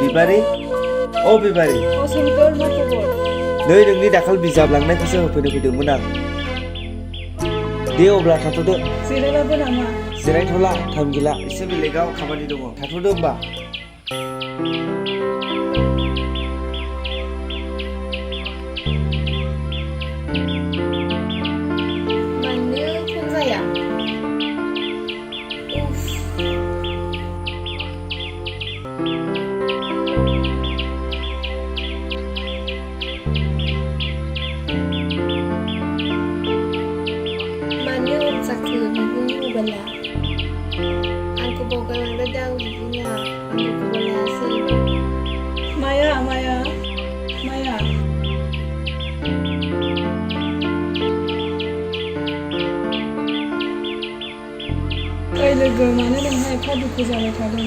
बिबारी ओ बिबारी सोमखोर मा खबर नै नोंनि दाखाल बिजाब लांनायखौसो होफैनो फैदोंमोन आं दे अब्ला थाथ'दो जिरायबाबो नामा जिरायथ'ला टाइम गैला एसे बेलेगाव खामानि दङ थाथ'दो होमबा Maya. Oy logo मानो नोंहा एफा दुखु जाबाय थादों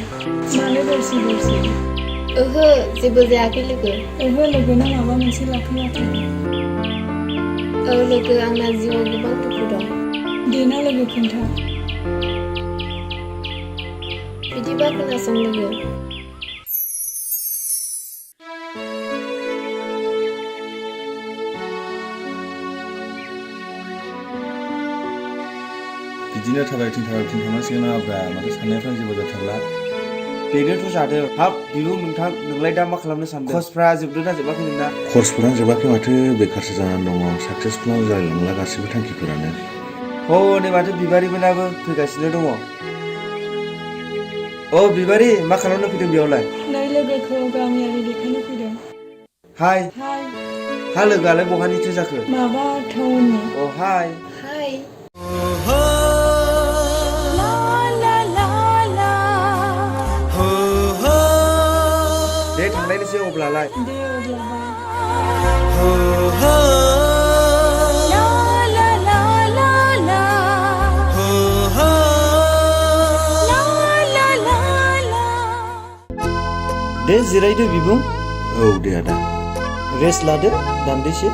मानो दरसि ओहो जेबो जायाखै लोगो लोगोना माबा मोनसे लाखोयाखै लोगो आंना जिउआव गोबां दुखु दं देना लोगो खोन्था बिदिबा खोनासं लोगो बिदिनो थाबायथिं थांनांसिगोन आब्रा माथो साननायफ्रा जेबो जाथारला बेनोथ' जादों हाब बिबु नोंथां नोंलाय दा मा खालामनो सानदों कर्सफ्रा जोबदोंना जोबाखै नोंना कर्सफोरानो जोबाखै माथो बेखारसो जानानै दङ साक्सेसफुल जालांला गासिबो थांखिफोरानो नै माथो बिबारिमोनाबो फैगासिनो दङ बिबारि मा खालामनो फैदों बेयावलाय नै लोगोखौ गामियारि देखायनो फैदों हाय हा लोगोआलाय बहानिथो जाखो माबा टाउननि हाय दे थांलायनोसै अब्लालाय दे दे जिरायदो बिबुं दे आदा रेस्ट लादो दान्दिसे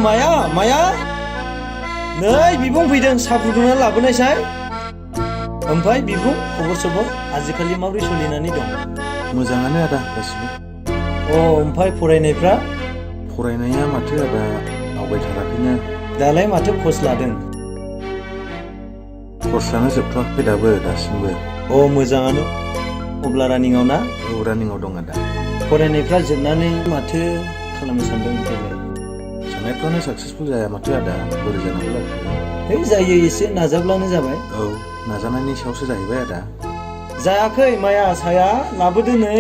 माया नै बिबुं फैदों साहा फुदुंना लाबोनायसाय ओमफ्राय बिबुं खबर सबर आजिखालि माबोरै सोलिनानै दं मोजाङानो आदा गासिबो ओमफ्राय फरायनाया माथो आदा आवगायथाराखैनो दालाय माथो कर्स लादों कर्सआनो जोबथ'वाखै दासिमबो मोजाङानो अब्ला रानिंआव ना रानिंआव दं आदा फरायनायफ्रा जोबनानै माथो खालामनो सानदों ओमफ्रायलाय साननायफ्रानो साक्सेसफुल जाया माथो आदा बोरै जानांगौ जायो एसे नाजाब्लानो जाबाय नाजानायनि सायावसो जाहैबाय आदा जायाखै माया साया लाबोदो नै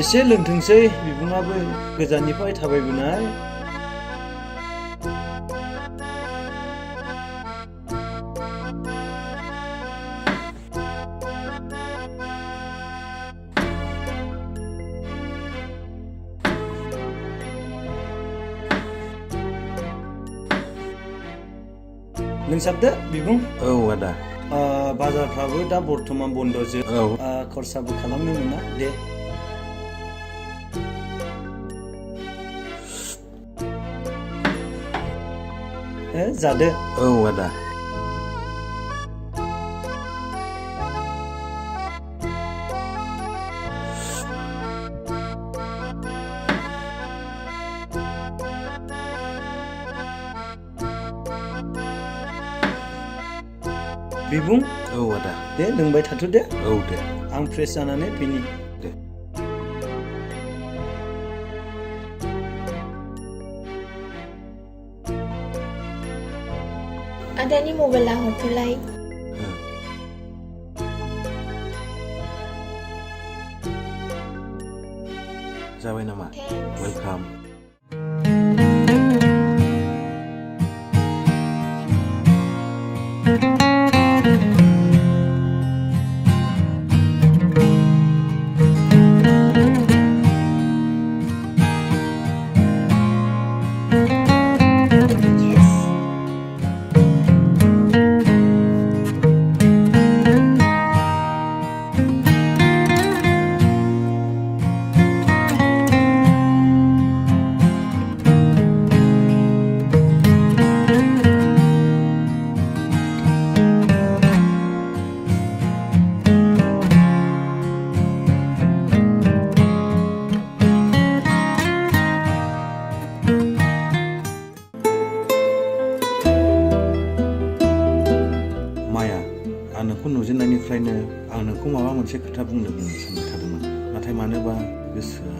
एसे लोंथोंसै बिबुङाबो गोजाननिफ्राय थाबायबोनाय लोंसाबदो बिबुं आदा बाजारफ्राबो दा बर्थमान बन्द'जोब खरसाबो खालामनो मोना दे जादो आदा बिबुं आदा दे लोंबाय थाथ' दे दे आं फ्रेस जानानै फैनि दे आदानि मबाइला हरथ'लाय जाबाय नामा वेलकाम मोनसे खोथा बुंनो सानबाय थादोंमोन नाथाय मानोबा गोसोआ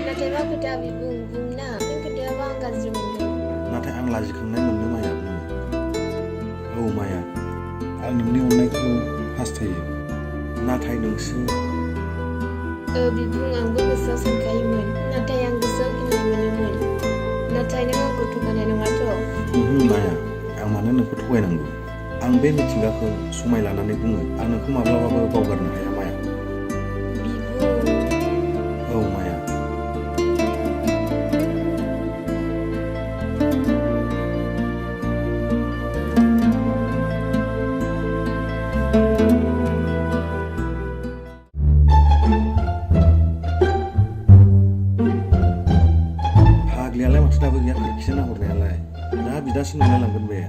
नाथाय मा खोथा बिबुं बुंना नों खोन्थायाबा आं गाज्रि मोनगोन नाथाय आं लाजिखांनाय मोननो माया बुङो औ माया आं नोंनि अननायखौ हास्थायो नाथाय नोंसो बिबुं आंबो गोसोआव सानखायोमोन नाथाय आं गोसोआव गिनाय मोनोमोन नाथाय नों आंखौ थगायनाय नङाथ' माया आं मानो नोंखौ थगायनांगौ आं बे मिथिंगाखौ समाय लानानै बुङो आं नोंखौ माब्लाबाबो बावगारनो हाया माया बिबुं औ माया फाग्लियालाय माथो दाबो गैया खोरखिजों नाहरनायालाय ना बिदासो नुलाय लांगोन बे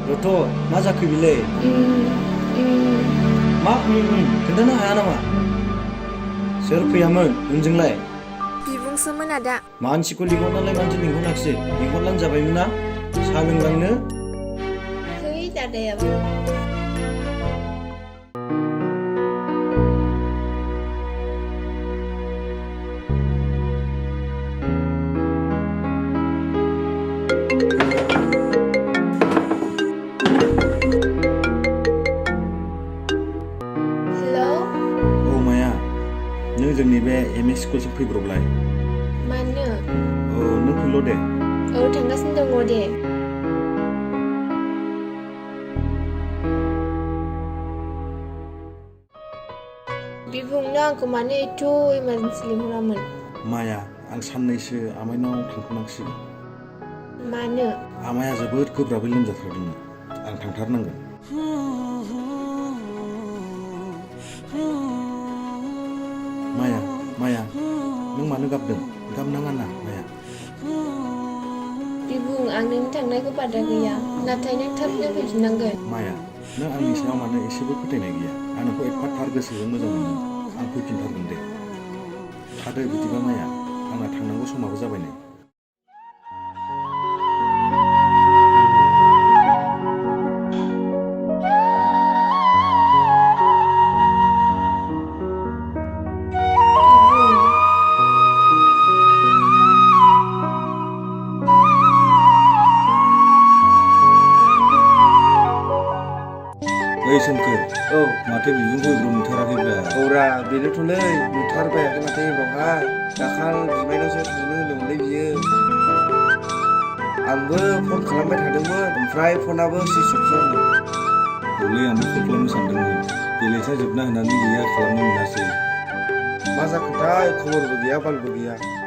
रथ' मा जाखो बिलाय मा खोन्थानो हाया नामा सोर फैयामोन नोंजोंलाय बिबुंसोमोन आदा मानसिखौ लिंहरनालाय मानसि लिंहराखिसै लिंहरलां जाबायमोन ना साहा लोंलांनो है दादायाबो नों जोंनि बे एमए स्कुलसिम फैब्रबलाय मानो नों फैल' दे थांगासिनो दङ दे बिबुंनो आंखौ मानो एथ' इमारजेन्सि लिंहरामोन माया आं साननैसो आमाइनाव थांथ'नांसिगोन मानो आमाया जोबोद गोब्राबै लोमजाथारदोंनो आं थांथारनांगोन माया नों मानो गाबदों गाबनाङा ना माया बिबुं आं नोंनि थांनायखौ बादा गैया नाथाय नों थाबनो फैफिननांगोन माया नों आंनि सायाव मानो एसेबो फोथायनाय गैया आं नोंखौ एफाथार गोसोजों मोजां मोनो आं फैफिनथारगोन दे थादो बिदिबा माया आंना थांनांगौ समाबो जाबाय नै सोमखोर माथो बिबुंखौ एब्राव नुथाराखैब्रा औरा बेनोथ'लै नुथारबायाखै माथो एब्रावहाय दाखाल बिमायनावसो थांनो होनदोंमोनलै बियो आंबो फन खालामबाय थादोंमोन ओमफ्राय फनाबो सुइस अफसो होनो औलै आंबो कल खालामनो सानदोंमोन बेलेन्सा जोबना होनानै गैया खालामनो मोनासै मा जाखोथाय खबरबो गैया बालबो गैया